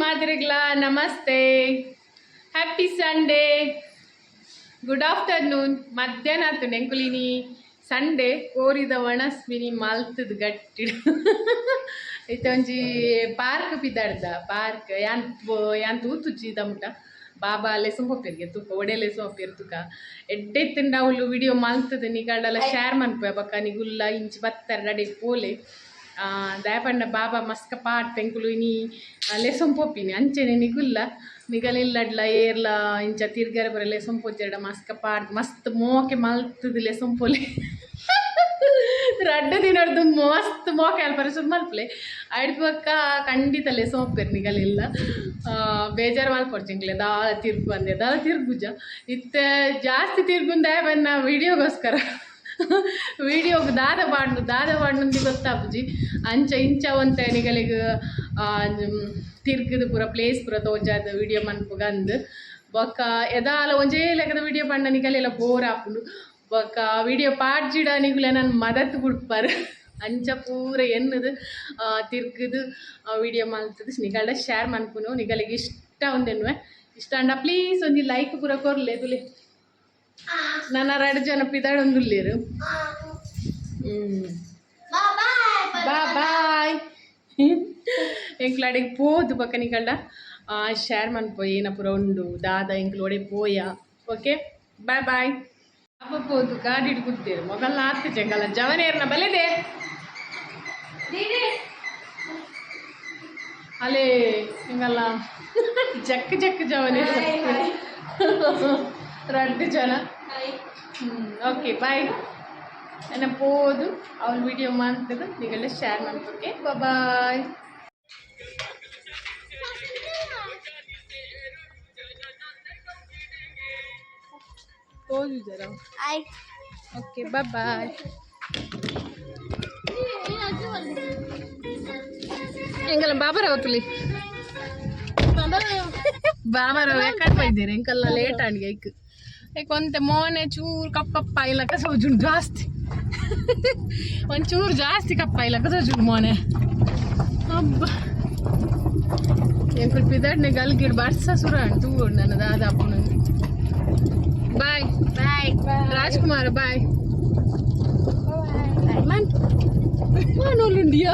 ಮಾತೆರೆಗ್ಲಾ namaste. Happy Sunday. Good afternoon. ಮಧ್ಯಾಹ್ನ ಆತುಂಡು. ಎಂಕುಲಿನಿ Sunday ಕೋರಿದ ಒಣಸ್ ಮಿನಿ ಮಲ್ತದ ಗಟ್ಟಿ. ಇತ್ತೆ ಒಂಜಿ ಪಾರ್ಕ್ ಪಿದಾಡ್ದ. ಪಾರ್ಕ್ ಯಾನ್ ಯಾನ್ ತೂತುಜ್ಜಿ ದಮುಟ. ಬಾಬಾ ಲೆಸೊಂದು ಪೋಪೆರ್ಗೆ ತೂಕ, ಒಡೆ ಲೆಸೊಂದು ಪೋಪೆರ್ ತೂಕ. ಎಡ್ಡೆ ಇತ್ತುಂಡ ಅವ್ಲು ವಿಡಿಯೋ ಮಲ್ತದ ನಿಕಲ್ಡಲ ಶೇರ್ ಮನ್ಪುವೆ. ಬೊಕ್ಕ ನಿಗುಲ್ಲ ಇಂಚಿ ಬತ್ತರ್ ಅಡೆಗ್ ಪೋಲೆ. ದಾಯೆ ಪಂಡ ಬಾಬಾ ಮಸ್ಕ ಪಾಡ್ಪೆ. ಎಂಕುಲು ಇನಿ ಲೆಸೊಂದು ಪೋಪಿನಿ. ಅಂಚೆನೆ ನಿಗುಲ್ಲ ನಿಗಲೆಲ್ಲಡ್ಲ ಏರ್ಲ ಇಂಚ ತಿರ್ಗರೆ ಪೂರ ಲೆಸೊಂದು ಪೋಜೆರ್ಡ ಮಸ್ಕ ಪಾಡ್ದ್ ಮಸ್ತ್ ಮೋಕೆ ಮಲ್ತದ ಲೆಸೊಂದು ಪೋಲೆ. ರಡ್ಡ್ ದಿನರ್ದು ಮಸ್ತ್ ಮೋಕೆ ಅಲ್ಪರೆ ಶುರು ಮಲ್ಪಲೆ. ಐಡ್ದ್ ಬೊಕ್ಕ ಖಂಡಿತ ಲೆಸೊಂದು ನಿಗಲೆಲ್ಲ. ಬೇಜಾರು ಮಲ್ಪೊಡ್ಚಿ ಎಂಕ್ಲೆ ದಾಲ ತಿರ್ಗು ಅಂದೆ ದಾಲ ತಿರ್ಗುಜ. ಇತ್ತೆ ಜಾಸ್ತಿ ತಿರ್ಗುಂದು ದಾಯೆ ಪನ್ನ ವಿಡಿಯೋಗೋಸ್ಕರ. ವಿಡಿಯೋಗ್ ದಾದ ಪಾಡ್ನು ದಾದ ಪಾಡ್ನುಂದು ಗೊತ್ತಾಪುಜಿ. ಅಂಚ ಇಂಚ ಒಂತೆ ನಿಗಲೆಗ್ ತಿರ್ಗುದು ಪೂರ ಪ್ಲೇಸ್ ಪೂರ ತೋಜಾದ್ ವಿಡಿಯೋ ಮನ್ಪುಗ ಅಂದ್. ಬೊಕ್ಕ ಎದಾಲ ಒಂಜೇ ಲೆಕ್ಕದ ವಿಡಿಯೋ ಪಂಡ ನಿಗಲೆಲ್ಲ ಬೋರ್ ಆಪುಂಡು. ಬೊಕ್ಕ ವಿಡಿಯೋ ಪಾಡ್ಜಿಡ ನಿಗುಲೆ ನನ್ ಮದತ್ ಬುಡ್ಪರ್. ಅಂಚ ಪೂರ ಎನ್ನುದು ತಿರ್ಗುದು ವಿಡಿಯೋ ಮಲ್ತುದು ನಿಗಲ್ಡ ಶೇರ್ ಮನ್ಪುನು. ನಿಗಲೆಗ್ ಇಷ್ಟ ಉಂದೆನ್ನುವೆ. ಇಷ್ಟ ಆಂಡ ಪ್ಲೀಸ್ ಒಂಜಿ ಲೈಕ್ ಪೂರ ಕೊರ್ಲೆ. ತುಲೆ, ನನ ರಡ್ಡ್ ಜನ ಪಿದಾಡೊಂದುಲ್ಲೆರ್. ಬಾ ಬಾಯ್. ಎಂಕ್ಲ ಅಡೆಗ್ ಪೋದು ಬೊಕ್ಕ ನಿಕಲ್ಡ ಶೇರ್ ಮನ್ಪುವ ಏನ ಪೂರ ಉಂಡು, ದಾದ, ಎಂಕ್ಲು ಒಡೆ ಪೋಯ. Okay, bye boy. ಅಪ್ಪ ಪೋದು ಗಾಡಿಡ್ ಕುತ್ತೇರು. ಮೊಗಲ್ನ ಆತ್ ಚೆಂಗಲ ಜವನೇರ್ನ ಬಲೆದೆ. ಅಲೇ, ಎಂಗಲ್ಲ ಜಕ್ ಜಕ್ ಜವನೇರು ರಡ್ಡ್ ಜನ. Okay, bye. ಎನ್ನ ಪೋದು ಅವ್ಲು ವಿಡಿಯೋ ಮಂತದ ನಿಗಲ್ಡ ಶೇರ್ ಮನ್ಪುವೆ. ಬಾಯ್. ತೋಜು ಜರ. Okay, bye bye. ಎಂಕಲ್ಲ ಬಾಬಾರಾವ್ ತುಲಿ. ಬಾಬಾರಾವ್ ಎಕ್ಕಡ್ ಪೋಯ್ದೇರ್? ಎಂಕಲ್ಲ ಲೇಟ್ ಆಂಡ್. ಐಕ್ ಐಕ್ ಒಂತೆ ಮೋನೆ ಚೂರು ಕಪ್ಪ ಕಪ್ಪ ಇಲ್ಲಕ ಸೋಜುಂಡು. ಜಾಸ್ತಿ ಒಂಚೂರು ಜಾಸ್ತಿ ಕಪ್ಪ ಇಲ್ಲಕ ಸೋಜುಂಡು ಮೋನೆ. ಅಬ್ಬ, ಎಂಕುಲು ಪಿದಾಡ್ನೆ ಗಲ್ಗಿಡ್ ಬರ್ಸ ಸುರ ತೂವೊಡು ನನ್ನ ದಾದ ಅಪ್ಪುನ. ಬಾಯ್. ಬಾಯ್. ರಾಜ್ಕುಮಾರ್, ಬಾಯ್. ಮನ್ ಮಾನೋಲುಂಡಿಯಾ?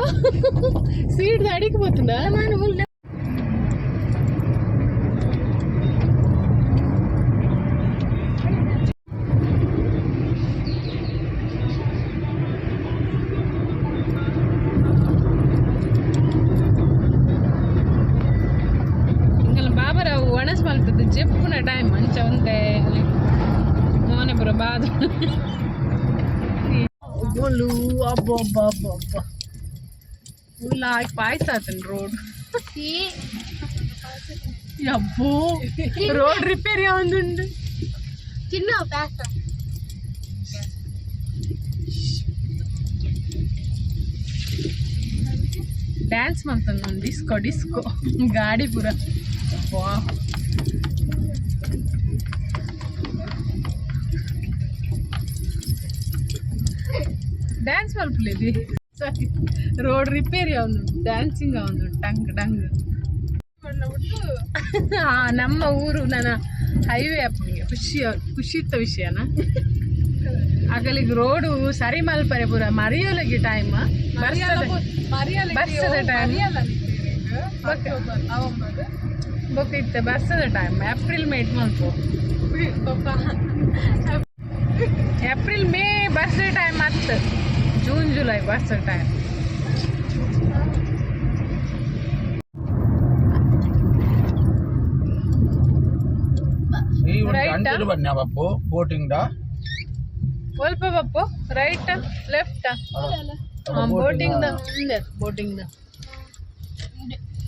ಸೀಟ್ ಅಡಿಗೆ పోతుందా? ಇಂಕಲ್ಲ ಬಾಬರಾವ್ ಒಣಸ್ ಮಲ್ತದ್ದು ಜೆಪ್ಪುನ ಟೈಮ್. ಅಂಚ ಒಂತೆ ಮೋನೆ ಪೂರ ಬಾದು ಬೋಲು. ಅಬ್ಬ ಅಬ್ಬ ಅಬ್ಬ ಅಬ್ಬ, ಫುಲ್ ಆಗಿ ಪಾಯ್ಸ ಆತನ್ ರೋಡ್. ಅಬ್ಬೋ, ರೋಡ್ ರಿಪೇರಿ ಆವೊಂದುಂಡು. ಚಿನ್ನ ಪ್ಯಾಸ. ಡ್ಯಾನ್ಸ್ ಮಾಡ್ತಾನೆ ಡಿಸ್ಕೋ ಡಿಸ್ಕೋ ಗಾಡಿ ಪೂರ. ವಾ, ಡ್ಯಾನ್ಸ್ ಮಲ್ಪುಲೇದಿ. ಸಾರಿ, ರೋಡ್ ರಿಪೇರಿ ಅವನು ಡ್ಯಾನ್ಸಿಂಗ್ ಅವನು ಟಂಗ್ ಡಂಗ್. ಹಾ, ನಮ್ಮ ಊರು ನನ್ನ ಹೈವೇ ಅಪ್ಪನಿಗೆ ಖುಷಿ ಖುಷಿ ಇತ್ತ ವಿಷಯನ. ಅಗಲಿಗೆ ರೋಡು ಸರಿ ಮಲ್ಪರೆ ಪೂರ ಮರಿಯೋಲಗಿ ಟೈಮ್ ಬರ್ಸದ ಟೈಮ್. ಬೊಕ್ಕ ಇತ್ತೆ ಬರ್ಸದ ಟೈಮ್. ಏಪ್ರಿಲ್ ಮೇಟ್ ಮಲ್ಪು. ಏಪ್ರಿಲ್ ಮೇ ಬರ್ಸದ ಟೈಮ್ ಅತ್ತು. ಜೂನ್ ಜುಲೈ ಬರ್ಸದ ಟೈಮ್. Right ಆ? ಅಂಚಲು ಬನ್ನಿ ಬಪ್ಪು ಬೋಟಿಂಗ್ ದಾ. ಒಲ್ಪ ಬಪ್ಪು? Right, left? Boating the ಉಂದೆ, ಬೋಟಿಂಗ್ the.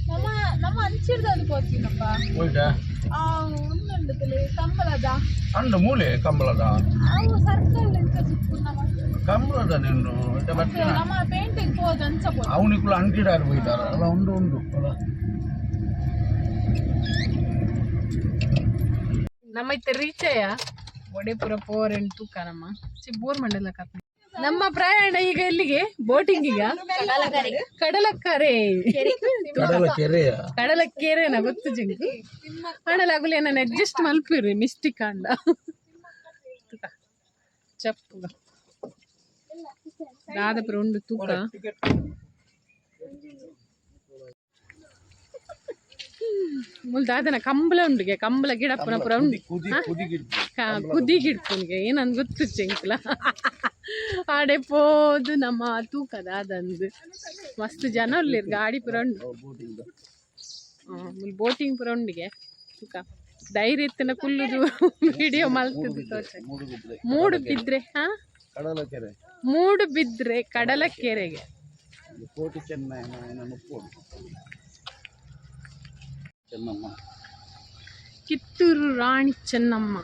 ನಮ್ಮ ನಮ್ಮ ಅಂಚಿರ್ದದು ಪೋತಿನಪ್ಪ. ಹೋಯ್ತಾ? ಆ ಉಂದುಂಡು ಕಂಬಳದ. ಅಂಡು ಮೂಲೆ ಕಂಬಳದ. ಅವು ಸರ್ಕಲ್ ಎಂಚ ಸುತ್ತುನ. ಕಂಬಳದ ನಿಂಡು ಇತ್ತೆ ಬರ್ತಿನ. ನಮ್ಮ ಪೇಂಟಿಂಗ್ ಪೋದು ಅಂಚ ಪೋದು. ಅವನಿಕುಲು ಅಂಟಿಡಾರು ಹೋಯ್ತಾರ ಅಲ್ಲ. ಉಂಡು ಉಂಡು ಅಲ್ಲ. ನಮ್ಮ ಇತ್ತೆ ರೀಚಯ ಒಡೆಪುರ ಪೋರೆಂಡ್ ತೂಕ. ನಮ್ಮ ಚಿ ಬೋರ್ ಮಂಡಲ ಕತ್. ನಮ್ಮ ಪ್ರಯಾಣ ಈಗ ಎಲ್ಲಿಗೆ? ಬೋಟಿಂಗ್. ಈಗ ಕಡಲಕ್ಕರೆ. ಕಡಲ ಕೆರೆಯ. ಕಡಲ ಕೆರೆನ ಗೊತ್ತು ಜಿಂಕು ಆಣಲಾಗುಲೆ ನಾನು ಅಡ್ಜಸ್ಟ್ ಮಲ್ಪಿರಿ ಮಿಸ್ಟಿಕ್ ಅಂಡ ಚಪ್ಪು ದಾದಪುರ ಉಂಡು ತೂಕ. ಮುಲ್ ದಾದನ ಕಂಬಳ ಉಂಡುಗೆ, ಕಂಬಳ ಗಿಡಪ್ಪನ ಪುರ ಉಂಡು. ಕುದಿ ಕುದಿ ಗಿಡ್ಪು. ಕುದಿ ಗಿಡ್ಪುನ್ಗೆ ಏನಂದ್ ಗೊತ್ತು ಚೆಂಕ್ಲ. ಆಡೆ ಪೋದು ನಮ್ಮ ತೂಕ ದಾದಂದು ಮಸ್ತ್ ಜನ ಉಲ್ಲೇರ್, ಗಾಡಿ ಪುರ ಉಂಡು. ಬೋಟಿಂಗ್. ಮುಲ್ ಬೋಟಿಂಗ್ ಪುರ ಉಂಡಿಗೆ ತೂಕ. ಧೈರ್ಯ ಇತ್ತನ ಕುಲ್ಲುದು ವಿಡಿಯೋ ಮಲ್ತದ್ದು ತೋಚ. ಮೂಡುಬಿದ್ರೆ. ಮೂಡು ಬಿದ್ರೆ, ಹಾ. ಕಡಲ ಕೆರೆ. ಮೂಡು ಬಿದ್ರೆ ಕಡಲ ಕೆರೆಗೆ. ಇದು ಕೋಟಿ ಚೆನ್ನಯ್ಯನ ಮುಪ್ಪೋಡು ಚೆನ್ನಮ್ಮ. ಕಿತ್ತೂರು ರಾಣಿ ಚೆನ್ನಮ್ಮ.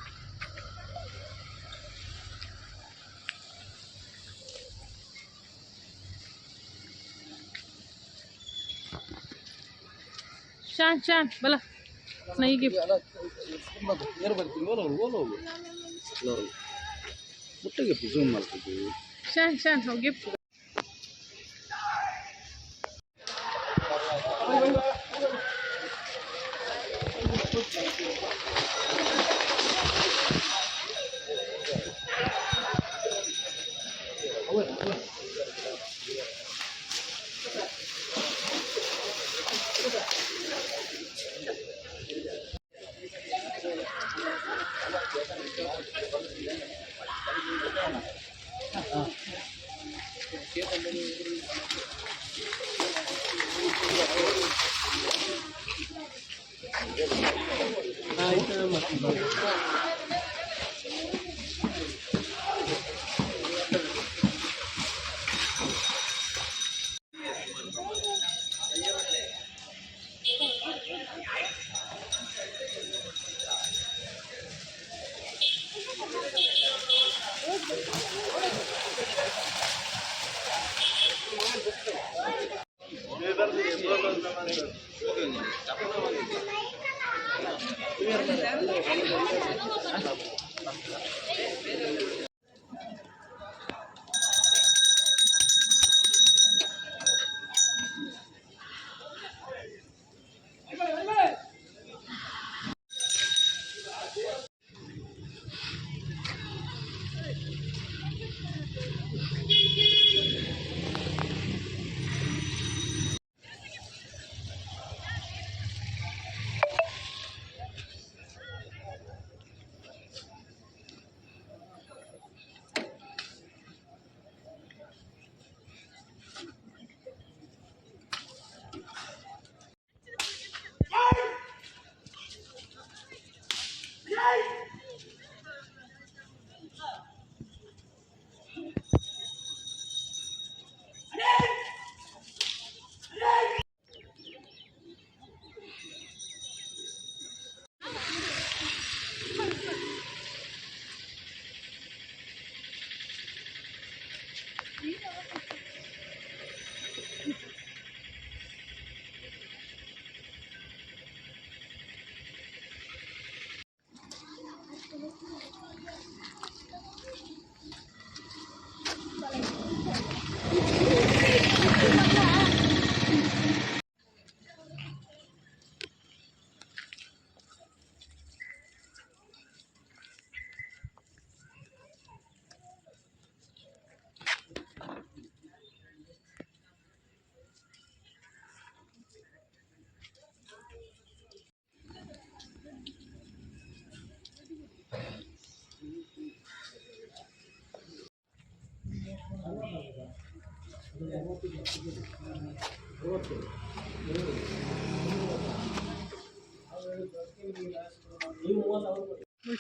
ಶಾನ್ ಶಾನ್ ಬಲ ನೈಗೆ. ಮುಟ್ಟಿಗೆ ಝೂಮ್ ಮಾಡ್ತಿದ್ದೀವಿ. ಶಾನ್ ಶಾನ್ ಹೋಗಿ.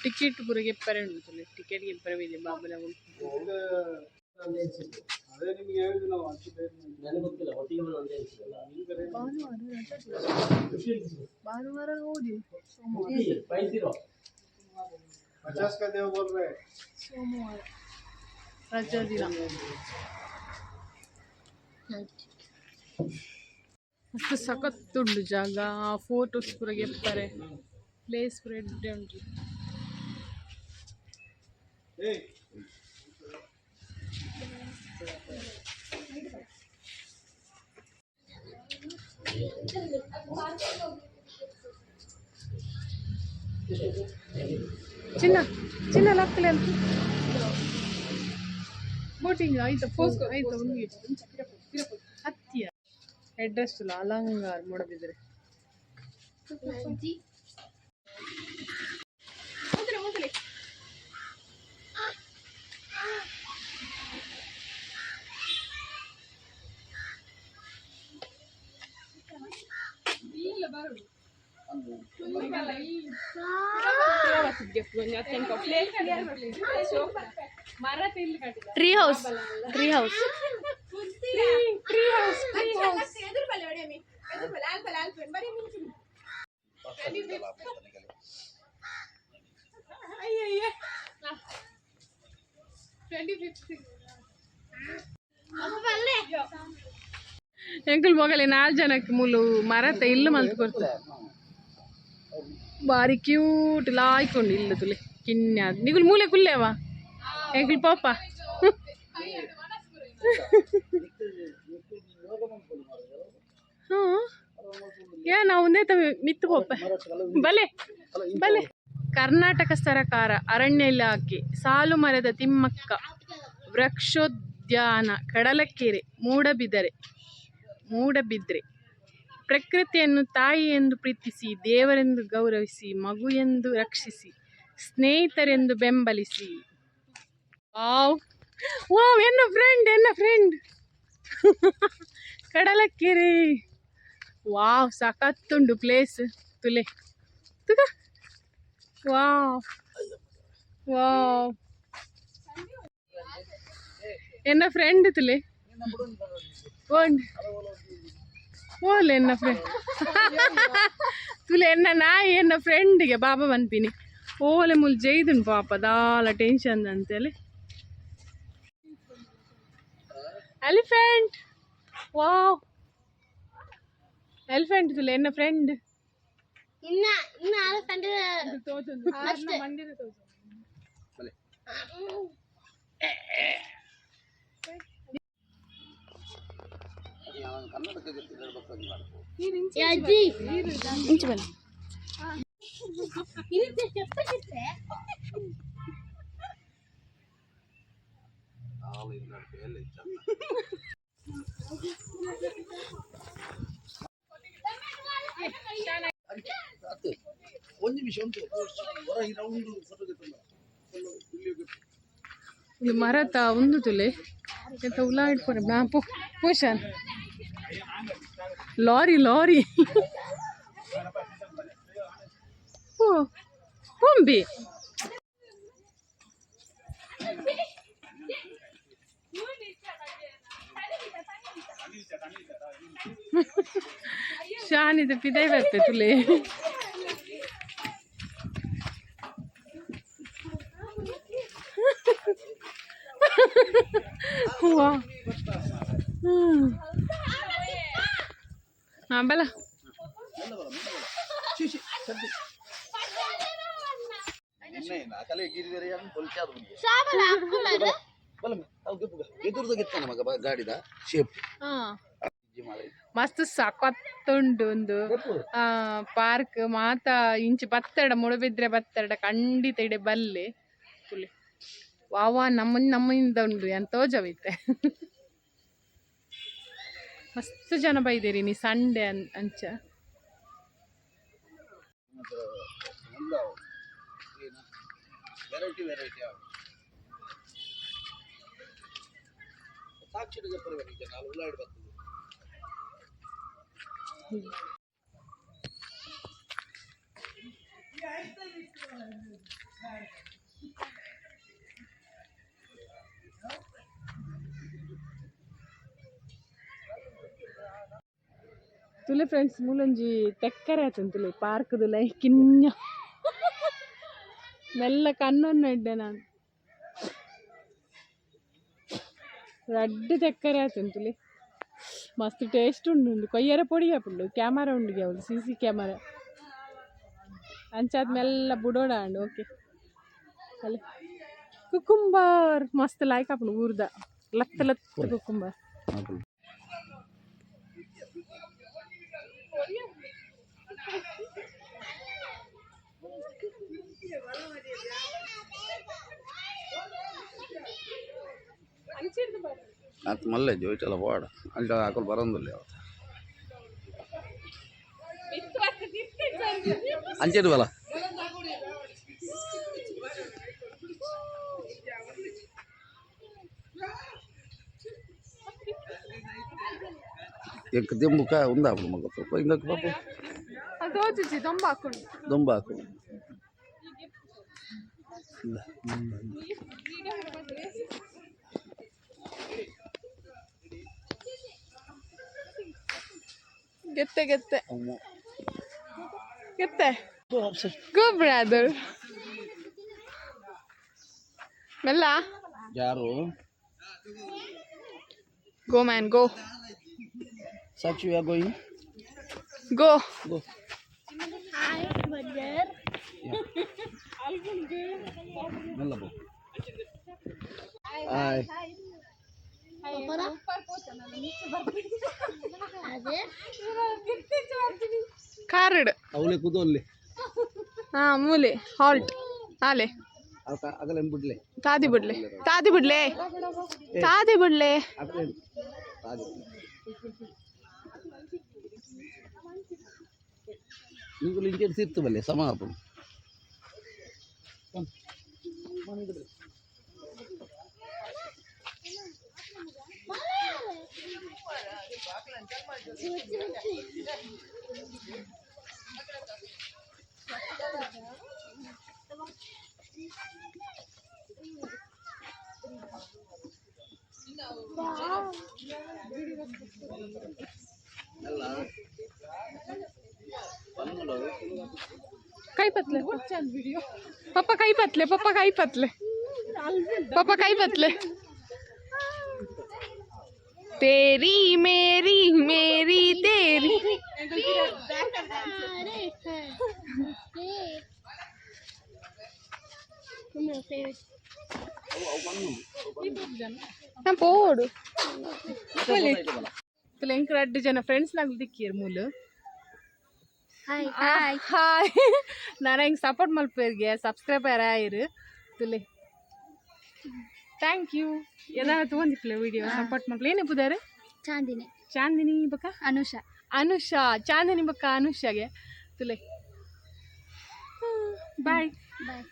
ಟಿಕೆಟ್ ಪೂರ ಗೆಪ್ಪರೆ ಉಂಟು, ಟಿಕೆಟ್ ಗೆಪ್ಪರೆ ಇದೆ ಬಾಬುಲ. ಭಾನುವಾರ ಹೋದಿ. ಸೋಮವಾರ ರಜಾ ದಿನ. ಮಸ್ತ್ ಸಖತ್ ಉಂಡು ಜಾಗ. ಫೋಟೋಸ್ ಪೂರ ಗೆಪ್ಪರೆ ಪ್ಲೇಸ್ ಪೂರ ಎಡ್ಡೆ ಉಂಟು. ಚಿನ್ನ ಚಿನ್ನ ಲಕ್ಕಲೆ ಅಂತ ಬೋಟಿಂಗ್ ಆಯ್ತು ಫೋಸ್ ಆಯ್ತು ಒಂದು ಹತ್ತಿಯ address Alangar Moodbidri. Tree house, tree house. Tree house, tree house. ಎಂಕುಲ್ ಮೊಗಲೆ ನಾಲ್ ಜನಕ್ಕೆ ಮುಲು ಮರತ ಇಲ್ಲು ಮಲ್ತ್ ಕೊಡ್ತು. ಬಾರಿ ಕ್ಯೂಟ್ ಲಾಯ್ಕೊಂಡು ಇಲ್ಲ ತುಲೆ ಕಿನ್ಯ ನಿಗುಲ್ ಮೂಲೆ ಕುಲ್ಲೇವ ಎಂಕುಲ್ ಪಾಪ. ಹ್ಞೂ ಏ ನಾವು ಒಂದೇ ತಮ್ಮ ಮಿತ್ತು ಪೋಪ. ಬಲೆ ಬಲೆ. ಕರ್ನಾಟಕ ಸರಕಾರ ಅರಣ್ಯ ಇಲಾಖೆ, ಸಾಲು ಮರದ ತಿಮ್ಮಕ್ಕ ವೃಕ್ಷೋದ್ಯಾನ, ಕಡಲಕೆರೆ, ಮೂಡಬಿದರೆ ಮೂಡಬಿದ್ರೆ. ಪ್ರಕೃತಿಯನ್ನು ತಾಯಿ ಎಂದು ಪ್ರೀತಿಸಿ, ದೇವರೆಂದು ಗೌರವಿಸಿ, ಮಗು ಎಂದು ರಕ್ಷಿಸಿ, ಸ್ನೇಹಿತರೆಂದು ಬೆಂಬಲಿಸಿ. ವಾವ್ ವಾವ್, ಎನ್ನ ಫ್ರೆಂಡ್, ಎನ್ನ ಫ್ರೆಂಡ್. ಕಡಲಕೆರೆ, ವಾವ್, ಸಖತ್ತುಂಡು ಪ್ಲೇಸ್ ತುಲೆ ತುಗ. ವಾವ್ ವಾವ್, ಎನ್ನ ಫ್ರೆಂಡ್ ತುಲೆ ಓಂಡ್ ಓಲೆ ಎನ್ನ ಫ್ರೆಂಡ್ ತುಲೆ ಎನ್ನ ನಾಯಿ ಎನ್ನ ಫ್ರೆಂಡ್ಗೆ ಬಾಬಾ ಪನ್ಪಿನಿ. ಓಲೆ ಮುಲ್ ಜೈದುಂಡು ಪಾಪ ದಾಲ ಟೆನ್ಷನ್ ಅಂತೇಳಿ. ಎಲಿಫೆಂಟ್, ವಾವ್, ಎಲಿಫೆಂಟ್ ತುಲೆ ಎನ್ನ ಫ್ರೆಂಡ್. ಇನ್ನ ಇನ್ನ ಎಲಿಫೆಂಟ್. ಕನ್ನಡಕ್ಕೆ ಗೊತ್ತಿಲ್ಲ. ಅಜ್ಜಿ ಇಂಚು ಬನ್ನಿ. ಒಂದು ನಿಮಿಷ ಉಂಟು ಹೊರ ಈ ರೌಂಡ್ ಫೋಟೋ. ಇದು ಮರತ ಒಂದು ತುಲೆ ಎಂತ ಉಲಾ ಇಟ್ಕೊರೆ ನಾ ಪೋ ಪೋಷನ್ ಲಾರಿ ಲಾರಿ ಓ ಪೊಂಬಿ. ಶಾನಿದ ಪಿದೈ ಬರ್ತೆ ತುಲೆ. ಹೂವಾ ಹ್ಮ್ ಹಾಂ ಬಲ. ಎದುರುದಾಗಿತ್ತಾನೆ ಮಗ ಗಾಡಿದ ಶೇಪ್. ಹಾಂ, ಮಸ್ತ್ ಸಖತ್ತುಂಡು ಒಂದು ಪಾರ್ಕ್ ಮಾತ. ಇಂಚಿ ಬತ್ತೆರಡ ಮುಳುಬಿದ್ರೆ ಬತ್ತೆರಡ ಖಂಡಿತ ಇಡೆ ಬಲ್ಲೆ ತುಲೆ. ವಾವಾ, ನಮ್ಮ ನಮ್ಮಿಂದ ಉಂಡು ಎಂತ ತೋಜವೈತೆ. ಮಸ್ತ್ ಜನ ಬೈದಿರಿ ನೀ ಸಂಡೆ ಅಂಚ. ವೆರೈಟಿ ವೆರೈಟಿ ಸಾಕ್ಷಿ ನಾಲ್ ಉಳ್ಳಾಡಿ ಬರ್ತದೆ. ತುಲೆ ಫ್ರೆಂಡ್ಸ್, ಮೂಲೊಂಜಿ ತೆಕ್ಕರೆ ಆತುಂಡು ತುಲೆ ಪಾರ್ಕ್ದುಲ ಕಿನ್ಯ ಮೆಲ್ಲ ಕಣ್ಣೊನ್ನ ಇಡ್ಡೆ ನಾನು. ರಡ್ಡ್ ತೆಕ್ಕರೆ ಆತುಂಡು ತುಲೆ. ಮಸ್ತ್ ಟೇಸ್ಟ್ ಉಂಡು ಉಂದು ಕೊಯ್ಯರ ಪೊಡಿ ಆಪುಂಡು. ಕ್ಯಾಮರಾ ಉಂಡುಗೆ ಅವ್ಲು ಸಿ ಸಿ ಕ್ಯಾಮರಾ ಅಂಚಾದ್ ಮೆಲ್ಲ ಬುಡೋಡ ಆಂಡ್. ಓಕೆ, ಅಲ್ಲ ಕುಕುಂಬರ್ ಮಸ್ತ್ ಲಾಯ್ಕ್ ಆಪುಂಡು ಊರ್ದ. ಲತ್ತ ಲತ್ತ ಕುಕ್ಕುಂಬರ್. ಆತ್ ಮಲ್ಲೆ ಜೋಯ್ಟಲ್ಲ ಬೋಡ ಅಂಚ ಹಾಕಲು ಬರೋದಿಲ್ಲ ಅವತ್ತು. ಅಂಚೆಡುವಲ್ಲ. ಎಂಕ್ ದೆಂಬುಕ ಉಂದಾಪುಂಡು ಮಗ ಸ್ವಲ್ಪ ಇಂದಕ್ಕೆ ಪಾಪ. ಅದು ತೋಚಿಸಿ ದೊಂಬ ಹಾಕೊಂಡು. ದೊಂಬ ಹಾಕು. ಗೆತ್ತೆ ಗೆತ್ತೆ ಗೆತ್ತೆ. ಗೋ ಬ್ರದರ್, ಮೆಲ್ಲ. ಯಾರು? Go man, go. Sakshi, we are going. Go. Go. Hi brother. ಮೆಲ್ಲ ಬೋ. ಹಾಯ್. ಅದೇ. ಕಾರಡ್. ಅವಳೆ ಕೂದೋಲ್ಲಿ. ಹಾ, ಮೂಲೆ ಹಾಲ್ಟ್ ಆಲೆ. ಅಗಲ ಬಿಡ್ಲೆ. ತಾದಿ ಬಿಡ್ಲೆ, ತಾದಿ ಬಿಡ್ಲೆ, ತಾದಿ ಬಿಡ್ಲೆ. ಅಗಲ ತಾದಿ. ನೀವು ಇಂಚೆ ತಿರ್ತು ಬಲ್ಲೆ ಸಮ ಆಪುಂಡು. ಅಲ್ಲ. ಕೈ ಪತ್ಲೆ ಪಪ್ಪ, ಕೈ ಪತ್ಲೆ ಪಪ್ಪ, ಕೈ ಪತ್ಲೆ ಪಪ್ಪ, ಕೈ ಪತ್ಲೆ. ತೇರಿ ಮೇರಿ ಮೇರಿ ತೇರಿ. ಅರೆ. ಫೇವರೇಟ್. ನಾ ಪೋಡು ಎಂಕ್ ರಡ್ಡ್ ಜನ ಫ್ರೆಂಡ್ಸ್ ನಾಗ್ಲು ದಿಕ್ಕಿಯರ್ ಮೂಲು. Hi hi. ಹಾಯ್. ನಾನು ಹಿಂಗೆ ಸಪೋರ್ಟ್ ಮಲ್ಪೇರ್ಗೆ ಸಬ್ಸ್ಕ್ರೈಬರ್ ಆಯಿರು ತುಲೆ. Thank you. ಏನಾರ ತಗೊಂಡಿಪ್ಲೆ ವಿಡಿಯೋ ಸಪೋರ್ಟ್ ಮಲ್ಪಲೆ. ಏನೇ ಪುದಾರೆ? ಚಾಂದಿನಿ. ಚಾಂದಿನಿ ಬಕ್ಕ? ಅನುಷಾ. ಅನುಷಾ. ಚಾಂದಿನಿ ಬಕ್ಕ ಅನುಷಾಗೆ ತುಲೆ. ಬಾಯ್. ಬಾಯ್.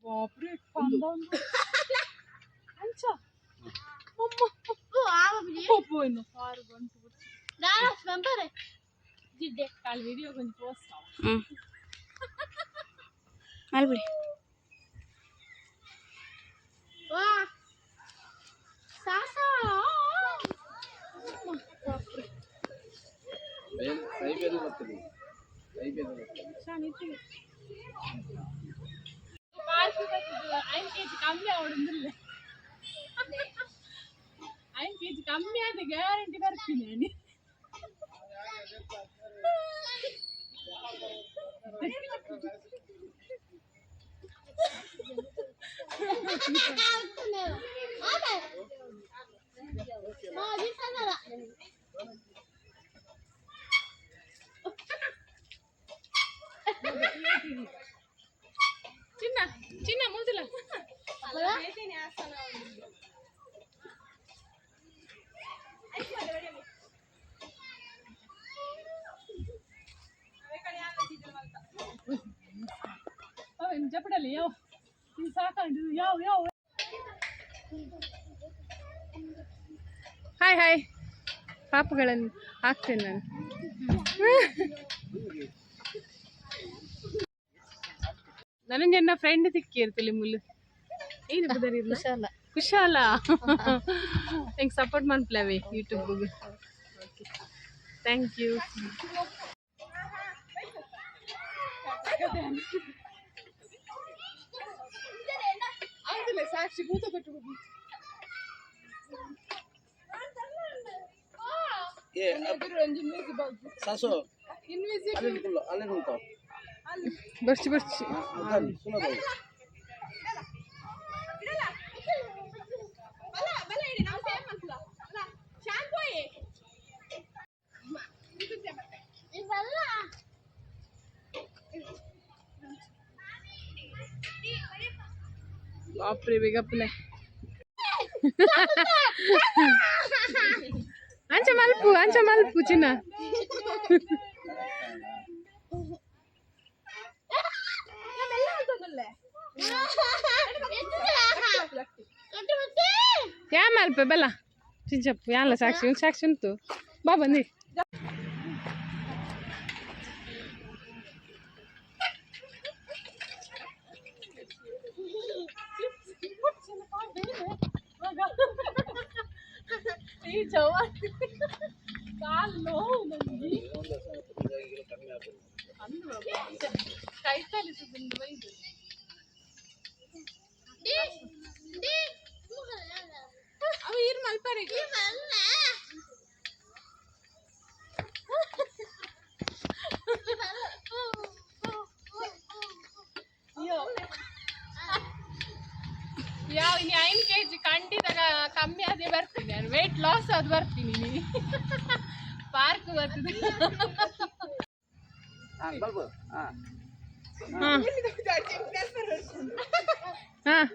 ಬಾಪ್ರೆ, ಅಂಚ ಪೋಯ್ನು ಕಾರು ಗಂಟು. ಕಾಲು ವಿಡಿಯೋ ಕೊಂಚ ಪೋಸ್ಟ್. ಮಲ್ಬಿಡಿ. ವಾ ಸಾಸಾ. ಬರ್ತದೆ. 5 ಕೆಜಿ ಕಮ್ಮಿ ಆವಡುಂದಿಲ್ಲ. 5 ಕೆಜಿ ಕಮ್ಮಿ ಆದ ಗ್ಯಾರಂಟಿ ಬರ್ತೀನಿ. ಚಿನ್ನ ಚಿನ್ನ ಮೂಜಲ. ಅವೇನು ಜಪಡಲಿ ಯಾವ ಇದು ಸಾಕಂಡು ಯಾವ ಯಾವ. Hi hi. ಪಾಪುಗಳನ್ನು ಹಾಕ್ತೇನೆ ನಾನು. ನನಗೆ ಫ್ರೆಂಡ್ ತಿಕ್ಕಿರ್ತಲಿ ಮುಲ್ಲು. ಏನು ಬುದರಿ? ಕುಶಾಲ. ಕುಶಾಲ. ಹೆಂಗೆ ಸಪೋರ್ಟ್ ಮನ್ಪ್ಲವೆ ಯೂಟ್ಯೂಬ್. Okay, thank you. ಸಾಕ್ಷಿ ಭೂತ ಕೊಟ್ಟು. ಸಾಸು ಅಲ್ಲಿ ಉಂಟು. ಬರ್ಚಿ ಬರ್ಚಿ. ಸುನದ. ಬಾಪ್ರೆ, ಬೇಗಪ್ಪಲೆ ಅಂಚ ಮಲ್ಪು, ಅಂಚ ಮಲ್ಪು ಚಿನ್ನ. ಯಾ ಮಲ್ಪೆ ಬಲ್ಲ ಚಿಂಚಪ್ಪು ಯಾಲ ಸಾಕ್ಷಿ ಸಾಕ್ಷಿ ಉಂಟು. ಬಾ, ಬಂದಿ. ಈ ಜವಾರಿ ಕಾಲು ನೋವು ನನಗೆ. ಕೈ ತಲಿಸುದು ಬೈದು. ಅವ ಇರ್ ಮಲ್ಪರೆ. ಯಾವ ಇನ್ನು 5 ಕೆಜಿ ಖಂಡಿತ ಕಮ್ಮಿ ಅದೇ ಬರ್ತೀನಿ ನಾನು. ವೆಯ್ಟ್ ಲಾಸ್ ಅದು ಬರ್ತೀನಿ. ನೀ ಪಾರ್ಕ್ ಬರ್ತದೆ. ಹಾಂ, ಬಲ್ಬು ಹಾಂ. ಹಾಂ ಹಾಂ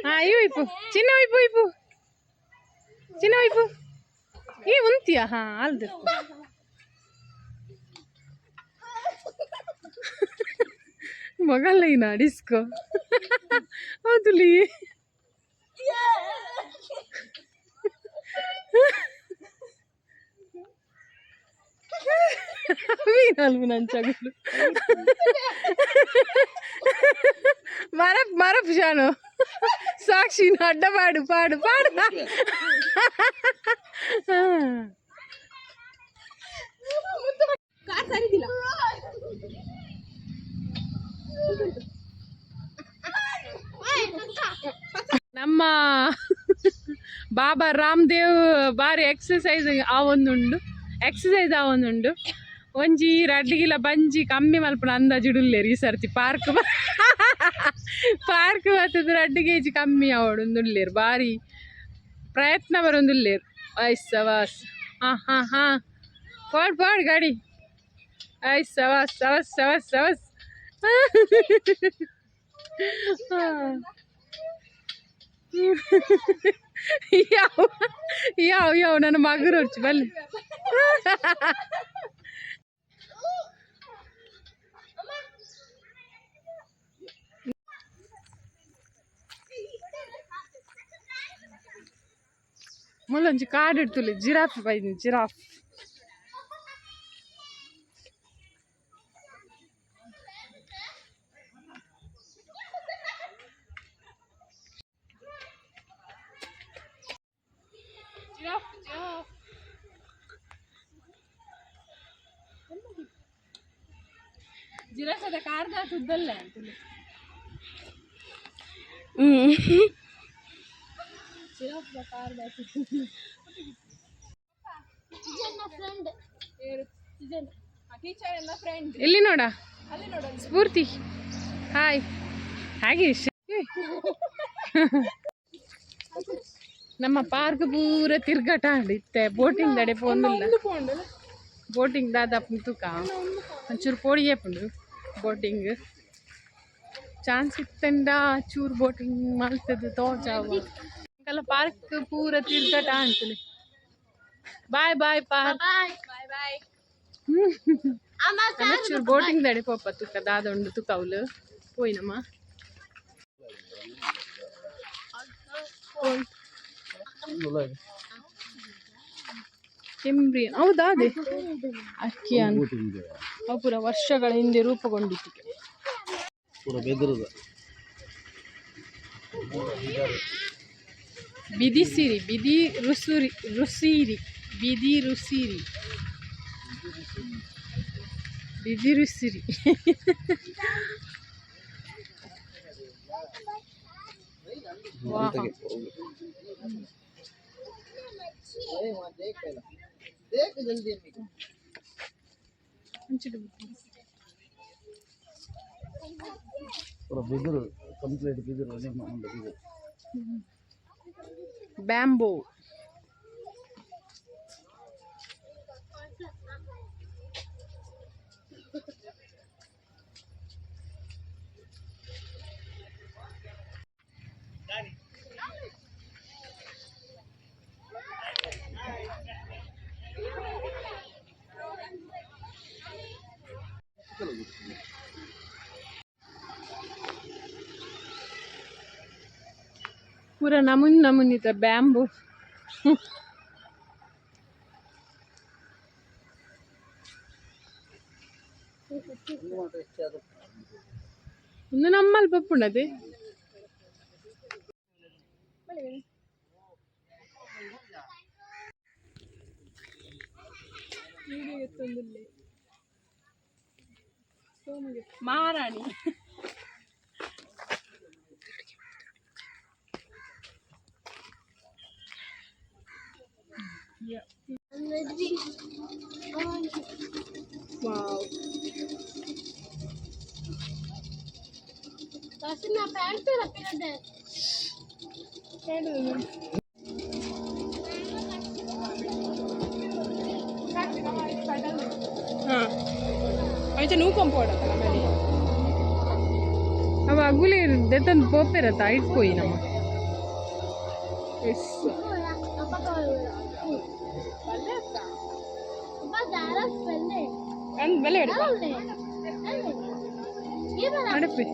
ಹಾಂ, ಇವು ಇಪ್ಪು ಚಿನ್ನ ಇಪ್ಪು ಇಪ್ಪು ಚಿನ್ನ ಇಪ್ಪು. ಈ ಉಂತಿಯ? ಹಾಂ, ಅಲ್ದು. ಮಗಲ್ಲ ಡಿಸ್ಕೋ ಹೌದುಲಿ. ನಂಚಗುಲು ಮರ ಮರపు ಶಾನು. ಸಾಕ್ಷಿ ಅಡ್ಡ ಪಾಡು ಪಾಡು ಪಾಡು. ನಮ್ಮ ಬಾಬಾ ರಾಮದೇವ್ ಬಾರಿ ಎಕ್ಸಸೈಸ್ ಆವೊಂದುಂಡು, ಎಕ್ಸಸೈಸ್ ಆವೊಂದುಂಡು. ಒಂಜಿ ರಡ್ಡ್ ಕಿಲ ಬಂಜಿ ಕಮ್ಮಿ ಮಲ್ಪುನ ಅಂದಾಜಿಡುಲ್ಲೇರು. ಈ ಸರ್ತಿ ಪಾರ್ಕ್ ಪಾರ್ಕ್ ಬತ್ತದ 2 ಕೆಜಿ ಕಮ್ಮಿ ಆವೊಡೊಂದುಲ್ಲೇರು. ಬಾರಿ ಪ್ರಯತ್ನ ಬರೊಂದುಲ್ಲೇರು. ಐಸ್ ಸವಾಸ್. ಹಾಂ ಹಾಂ ಹಾಂ, ಪಾಡ್ ಪಾಡ್ ಗಾಡಿ. ಐಸ್ ಸವಾಸ್ ಸವಸ್ ಸವಸ್ ಸವಸ್. ಹಾಂ, ಯಾವ ಯಾವ ಯಾವ ನನ್ನ ಮಗರು ಬಲ್ಲಿ. ಮುಲ್ಲೊಂಜಿ ಕಾಡು ಇಡ್ತುಲೆ ಜಿರಾಫ್ ಬೈದಿನಿ, ಜಿರಾಫ್. Giraffe, giraffe. ಜಿರಾಫದ ಕಾರ್ದ ತುದ್ದಲ್ಲ ಅಂತುಲೆ. ಜಿರಾಫ್ದ ಕಾರ್ದ. ಫ್ರೆಂಡ್. ಇಲ್ಲಿ ನೋಡ ಸ್ಫೂರ್ತಿ. ಹಾಯ್. ಹಾಗೆ ನಮ್ಮ ಪಾರ್ಕ್ ಪೂರ ತಿರ್ಗಾಟ ಇತ್ತೆ. ಬೋಟಿಂಗ್ ದಡೆ ಪೋಂದಿಲ್ಲ. ಬೋಟಿಂಗ್ ದಾದ ತುಕ ಒಂಚೂರು ಪೋಡಿಗೆ ಪುಂಡು. ಬೋಟಿಂಗ್ ಚಾನ್ಸ್ ಇತ್ತಂಡ ಚೂರು ಬೋಟಿಂಗ್ ಮಲ್ತದ್ದು ತೋಜಾವ. ಪಾರ್ಕ್ ಪೂರ ತಿರ್ಗಾಟ ಅಂತಲೇ. Bye bye park. Bye bye. ಚೂರು ಬೋಟಿಂಗ್ ದಡೆ ಪೋಪ ತುಕ ದಾದ ಉಂಡು ತುಕ ಅವ್ಲು ಪೋಯಿನಮ್ಮ. ಕೆಂಬ್ರಿಯನ್ ಹೌದಾ? ಅದೇ ಅರ್ಕಿಯನ್. ಅವು ಪೂರ ವರ್ಷಗಳ ಹಿಂದೆ ರೂಪುಗೊಂಡಿತ್ತು. ಪೂರ ಬೆದ್ರದ. ಬಿದಿಸಿರಿ, ಬಿದಿ ರುಸುರಿ, ರುಸಿರಿ, ಬಿದಿ ರುಸಿರಿ, ಬಿದಿರುಸಿರಿ. ಪೂರ ಬಿದಿರು, ಕಂಪ್ಲೀಟ್ ಬಿದಿರು, ನಿಮ್ಮ ಒಂದು ಬಿದಿರು. ಬ್ಯಾಂಬೋ. ಪೂರ ನಮೂನಿ ನಮೂನಿತ ಬ್ಯಾಂಬು. ಒಂದು ನಮ್ಮಲ್ಲಿ ಪಪ್ಪುಂಡದೆ. ಮಹಾರಾಣಿ. ವಾವ್. నా ప్యాంట్ రప్పినట్టే. ಹಾಂ, ಅಂಚ ನೂಕೊಂಪೋಡತ್ತಲ್ಲ ಮೇಲೆ. ಅವ ಅಗುಲಿ ದೆತ್ತಂದು ಪೋಪೆರತ್ತ ಐಟ್ ಪೋಯಿ ನಮ್ಮ. ಎಸ್. ಅಂದ್ ಬಲೆ. ಅಡಪೆ.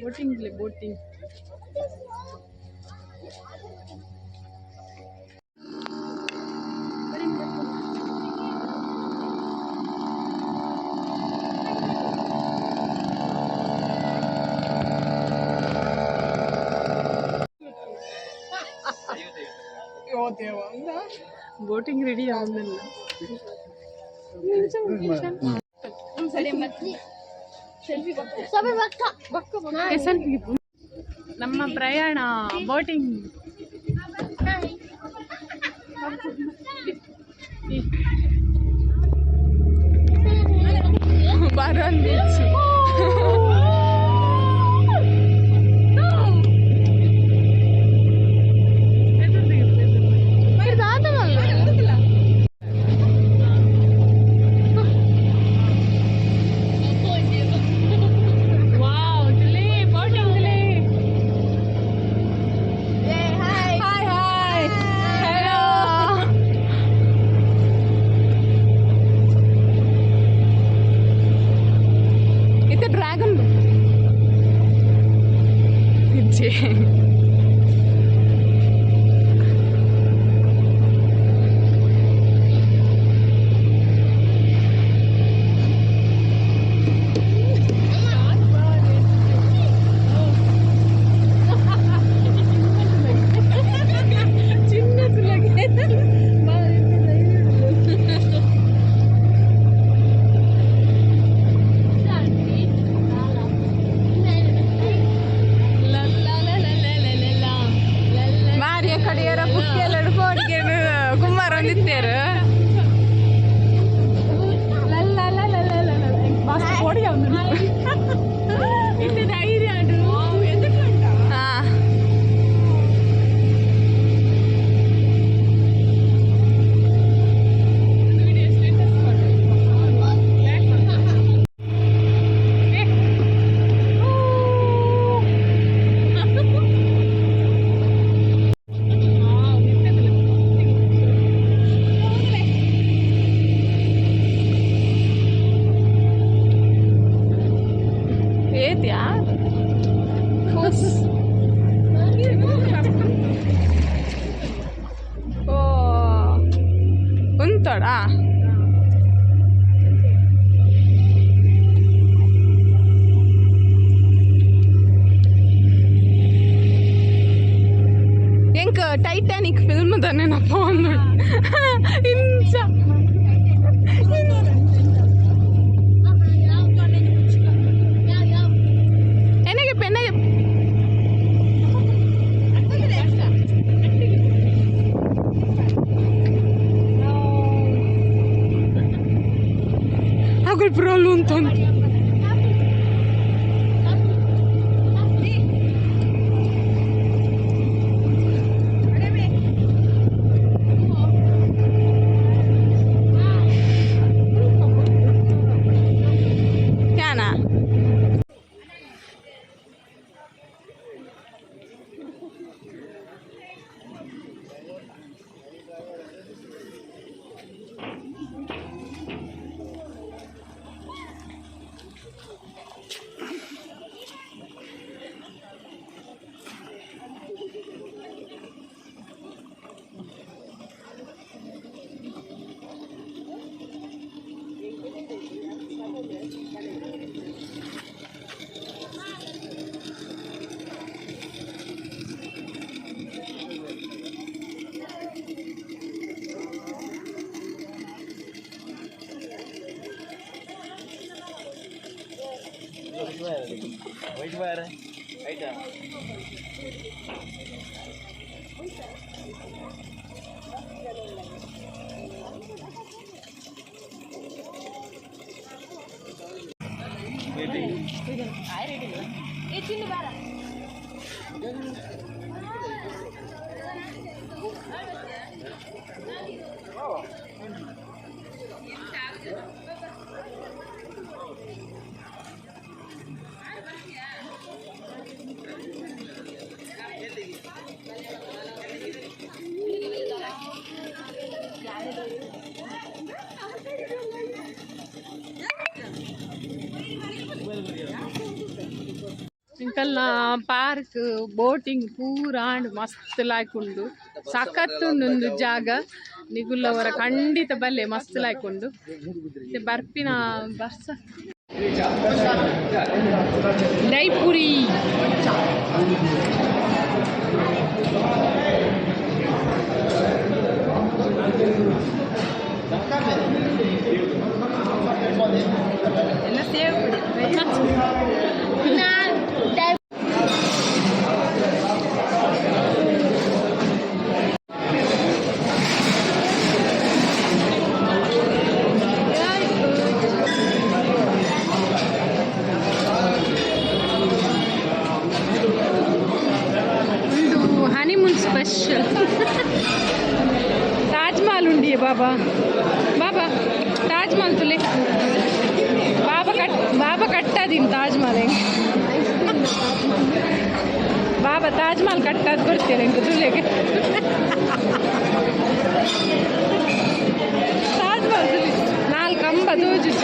Boating, boating. Boating ready ಆದ್ಮೇಲೆ. ಸೆಲ್ಫಿ. ನಮ್ಮ ಪ್ರಯಾಣ, ಬೋಟಿಂಗ್. ಬರೋನ್ ಬೀಚ್. ವಾವ್, ಬೋಟಿಂಗ್. Hi hi, hello. ಎಂಕ್ ಟೈಟಾನಿಕ್ ಫಿಲ್ಮ್ ನೆನಪು ಒಂದು ಇಂಚ. ಯಾವ ಯಾವ? ಎನಗೆ ಪೆನ್ನಗೆ. ಅಗುಲ್ ಪ್ರೋಲು ಅಂತ. ಯಾನಾ? ವೈಟ್ ವೈರ್ ಐಟಾ. ಇಂಕಲ್ನ ಪಾರ್ಕ್, ಬೋಟಿಂಗ್ ಪೂರ ಆಂಡ್, ಮಸ್ತ್ ಲಾಯ್ಕುಂಡು. ಸಖತ್ತುಂಡು ಉಂದು ಜಾಗ. ನಿಗುಲ್ಲವರ ಖಂಡಿತ ಬಲ್ಲೆ, ಮಸ್ತ್ ಲಾಯ್ಕುಂಡು. ಮತ್ತೆ ಬರ್ಪಿನ ಬರ್ಸ. ದೈಪುರಿ. ಉಂಡು ಹನಿಮೂನ್ ಸ್ಪೆಷಲ್. ತಾಜ್ ಮಹಲ್ ಉಂಡಿಯೇ ಬಾಬಾ, ಬಾಬಾ, ತಾಜ್ ಮಹಲ್ ತುಲೆ ಬಾಬಾ. ಕಟ್ ಬಾಬಾ, ಕಟ್ಟದಿನ್ ತಾಜ್ ಮಹಲ್ ಹೆಂಗೆ ಬಾಬಾ? ತಾಜ್ ಮಹಲ್ ಕಟ್ಟಾದ್ ಬರ್ತೀರ ಹೆಂಗೆ ತುಲೆಗೆ? ತಾಜ್ ಮಹಲ್ ತುಲೆ, ನಾಲ್ಕು ಕಂಬ ತೋಜುಚ.